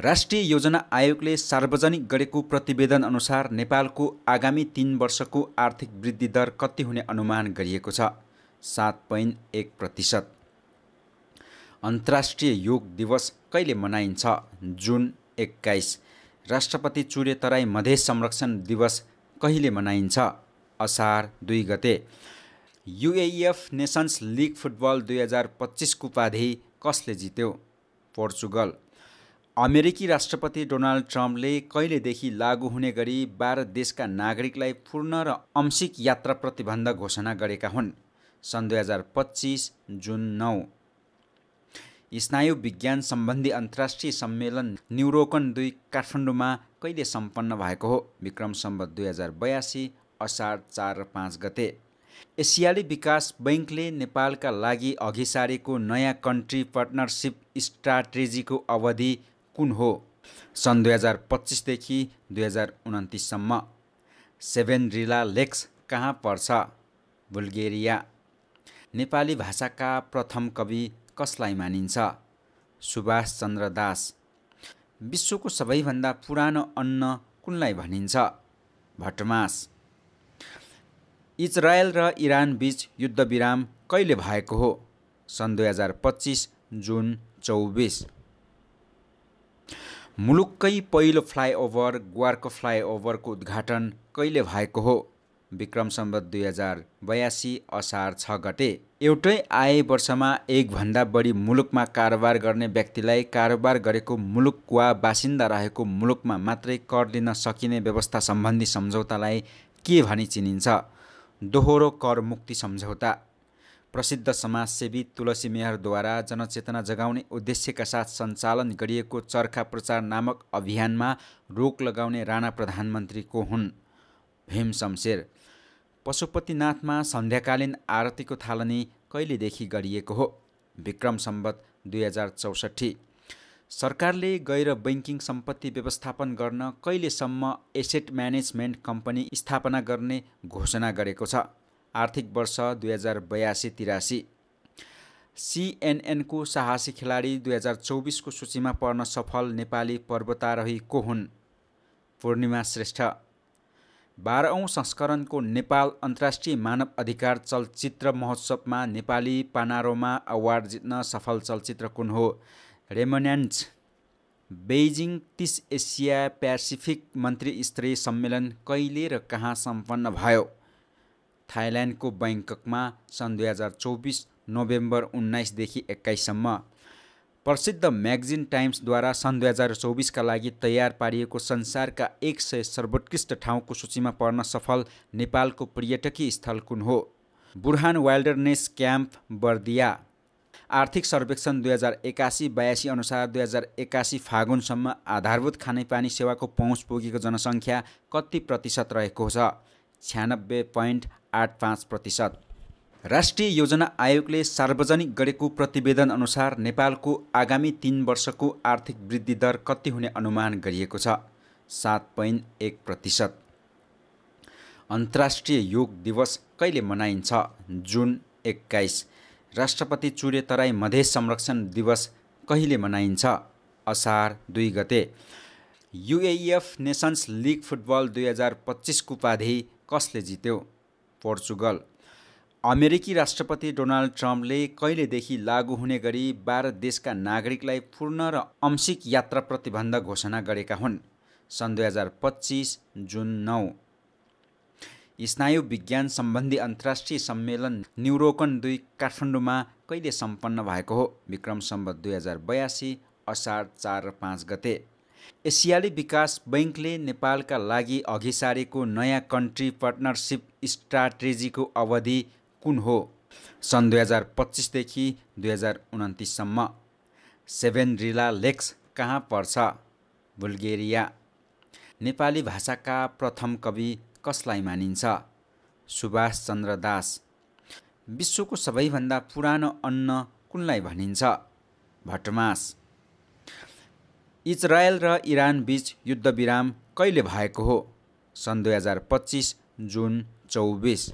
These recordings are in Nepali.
राष्ट्रिय योजना आयोगले सार्वजनिक गरेको प्रतिवेदन अनुसार नेपालको आगामी 3 वर्षको आर्थिक वृद्धि दर कति हुने अनुमान गरिएको छ? 7.1%। अन्तर्राष्ट्रिय योग दिवस कहिले मनाइन्छ? जुन 21। राष्ट्रपति चुरे तराई मधेस संरक्षण दिवस कहिले मनाइन्छ? असार 2 गते। युएइएफ नेसन्स लिग फुटबल 2025 को उपाधि कसले जित्यो? पोर्चुगल। अमेरिकी राष्ट्रपति डोनाल्ड ट्रम्पले कहिलेदेखि लागू हुने गरी 12 देशका नागरिकलाई पूर्ण र आंशिक यात्रा प्रतिबन्ध घोषणा गरेका हुन्? सन् 2025 जुन 9। स्नायु विज्ञान सम्बन्धी अन्तर्राष्ट्रिय सम्मेलन न्युरोकन 2 काठमाडौँमा कहिले सम्पन्न भएको हो? विक्रम सम्वत 2082 असार 4 र 5 गते। एसियाली विकास बैंकले नेपालका लागि अघि सारेको नयाँ कन्ट्री पार्टनरसिप स्ट्राटेजीको अवधि कुन हो? सन् 2025 देखि 2029 सम्म। सेभेन लेक्स कहाँ पर्छ? बुल्गेरिया। नेपाली भाषाका प्रथम कवि कसलाई मानिन्छ? सुभाष चन्द्र दास। विश्वको सबैभन्दा पुरानो अन्न कुनलाई भनिन्छ? भटमास। इजरायल र इरान बीच युद्धविराम कहिले भएको हो? सन् 2025 जुन 24। मुलुककै पहिलो फ्लाइओभर ग्वारको फ्लाइओभरको उद्घाटन कहिले भएको हो? विक्रम सम्वत 2082 असार 6 गते। एउटै आय वर्षमा एकभन्दा बढी मुलुकमा कारोबार गर्ने व्यक्तिलाई कारोबार गरेको मुलुक वा बासिन्दा रहेको मुलुकमा मात्रै कर लिन सकिने व्यवस्था सम्बन्धी सम्झौतालाई के भनी चिनिन्छ? दोहोरो कर मुक्ति सम्झौता। प्रसिद्ध समाजसेवी तुलसी मेहरद्वारा जनचेतना जगाउने उद्देश्यका साथ सञ्चालन गरिएको चरखा प्रचार नामक अभियानमा रोक लगाउने राणा प्रधानमन्त्री को हुन्? भीम शमशेर। पशुपतिनाथमा सन्ध्याकालीन आरतीको थालनी कहिलेदेखि गरिएको हो? विक्रम सम्वत 2064। सरकारले गैर बैंकिङ सम्पत्ति व्यवस्थापन गर्न कहिलेसम्म एसेट म्यानेजमेन्ट कम्पनी स्थापना गर्ने घोषणा गरेको छ? आर्थिक वर्ष 2082-83। सीएनएनको साहसी खेलाडी 2024 को सूचीमा पर्न सफल नेपाली पर्वतारोही को हुन्? पूर्णिमा श्रेष्ठ। 12औं संस्करणको नेपाल अन्तर्राष्ट्रिय मानव अधिकार चलचित्र महोत्सवमा नेपाली पानारोमा अवार्ड जित्न सफल चलचित्र कुन हो? रेमनेन्ट्स। बेइजिङ 30 एसिया प्यासिफिक मन्त्री स्तरीय सम्मेलन कहिले र कहाँ सम्पन्न भयो? थाइल्यान्डको बैंककमा सन् 2024 नोभेम्बर 19 देखि 21 सम्म। प्रसिद्ध म्यागजिन टाइम्सद्वारा सन् 2024 का लागि तयार पारिएको संसारका 100 सर्वोत्कृष्ट ठाउँको सूचीमा पर्न सफल नेपालको पर्यटकीय स्थल कुन हो? बुर्हान वाइल्डरनेस क्याम्प बर्दिया। आर्थिक सर्वेक्षण 2081-82 अनुसार 2081 फागुनसम्म आधारभूत खानेपानी सेवाको पहुँच पुगेको जनसङ्ख्या कति प्रतिशत रहेको छ? 96.85%। राष्ट्रिय योजना आयोगले सार्वजनिक गरेको प्रतिवेदन अनुसार नेपालको आगामी 3 वर्षको आर्थिक वृद्धि दर कति हुने अनुमान गरिएको छ? 7.1%। अन्तर्राष्ट्रिय योग दिवस कहिले मनाइन्छ? जुन 21। राष्ट्रपति चुरे तराई मधेस संरक्षण दिवस कहिले मनाइन्छ? असार 2 गते। युएइएफ नेसन्स लिग फुटबल 2025 को उपाधि कसले जित्यो? पोर्चुगल। अमेरिकी राष्ट्रपति डोनाल्ड ट्रम्पले कहिलेदेखि लागू हुने गरी 12 देशका नागरिकलाई पूर्ण र आंशिक यात्रा प्रतिबन्ध घोषणा गरेका हुन्? सन् 2025 जुन 9। स्नायु विज्ञान सम्बन्धी अन्तर्राष्ट्रिय सम्मेलन न्युरोकन 2 काठमाडौँमा कहिले सम्पन्न भएको हो? विक्रम सम्वत 2082 असार 4 र 5 गते। एसियाली विकास बैंकले नेपालका लागि अघि सारेको नयाँ कन्ट्री पार्टनरसिप स्ट्राटेजीको अवधि कुन हो? सन् 2025 देखि 2029 सम्म। सेभेन लेक्स कहाँ पर्छ? बुल्गेरिया। नेपाली भाषाका प्रथम कवि कसलाई मानिन्छ? सुभाष चन्द्र दास। विश्वको सबैभन्दा पुरानो अन्न कुनलाई भनिन्छ? भटमास। इजरायल र इरान बीच युद्धविराम कहिले भएको हो? सन् 2025 जुन 24।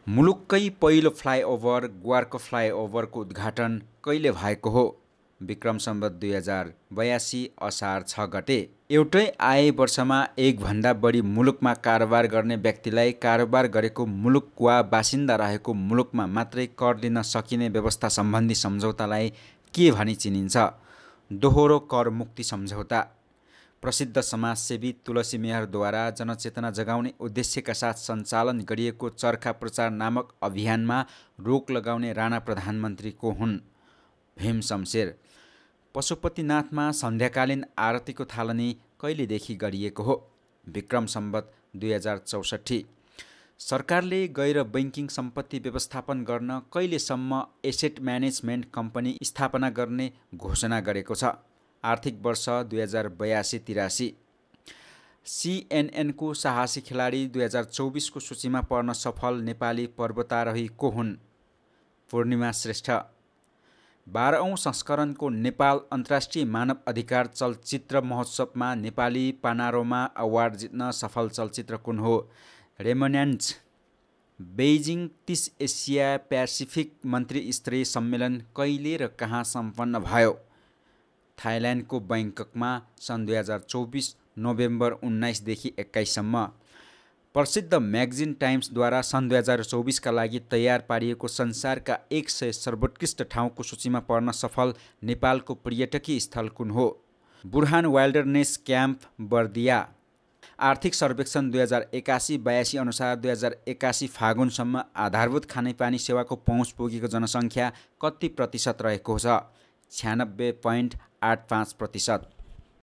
मुलुककै पहिलो फ्लाइओभर ग्वारको फ्लाइओभरको उद्घाटन कहिले भएको हो? विक्रम सम्वत 2082 असार 6 गते। एउटै आय वर्षमा एकभन्दा बढी मुलुकमा कारोबार गर्ने व्यक्तिलाई कारोबार गरेको मुलुक वा बासिन्दा रहेको मुलुकमा मात्रै कर लिन सकिने व्यवस्था सम्बन्धी सम्झौतालाई के भनी चिनिन्छ? दोहोरो कर मुक्ति सम्झौता। प्रसिद्ध समाजसेवी तुलसी मेहरद्वारा जनचेतना जगाउने उद्देश्यका साथ सञ्चालन गरिएको चरखा प्रचार नामक अभियानमा रोक लगाउने राणा प्रधानमन्त्री को हुन्? भीम शमशेर। पशुपतिनाथमा सन्ध्याकालीन आरतीको थालनी कहिलेदेखि गरिएको हो? विक्रम सम्वत 2064। सरकारले गैर बैङ्किङ सम्पत्ति व्यवस्थापन गर्न कहिलेसम्म एसेट म्यानेजमेन्ट कम्पनी स्थापना गर्ने घोषणा गरेको छ? आर्थिक वर्ष 2082-83। सिएनएनको साहसी खेलाडी 2024 को सूचीमा पर्न सफल नेपाली पर्वतारोही को हुन्? पूर्णिमा श्रेष्ठ। 12औं संस्करणको नेपाल अन्तर्राष्ट्रिय मानव अधिकार चलचित्र महोत्सवमा नेपाली पानारोमा अवार्ड जित्न सफल चलचित्र कुन हो? रेमोनेन्ट्स। बेइजिङ 30 एसिया प्यासिफिक मन्त्री स्तरीय सम्मेलन कहिले र कहाँ सम्पन्न भयो? थाइल्यान्डको बैङ्ककमा सन् 2024 नोभेम्बर 19 देखि 21 सम्म। प्रसिद्ध म्यागजिन टाइम्सद्वारा सन् 2024 का लागि तयार पारिएको संसारका 100 सर्वोत्कृष्ट ठाउँको सूचीमा पर्न सफल नेपालको पर्यटकीय स्थल कुन हो? Burhan wilderness camp Bardiya. आर्थिक सर्वेक्षण 2081-82 अनुसार 2081 फागुनसम्म आधारभूत खानेपानी सेवाको पहुँच पुगेको जनसङ्ख्या कति प्रतिशत रहेको छ? 96.85%।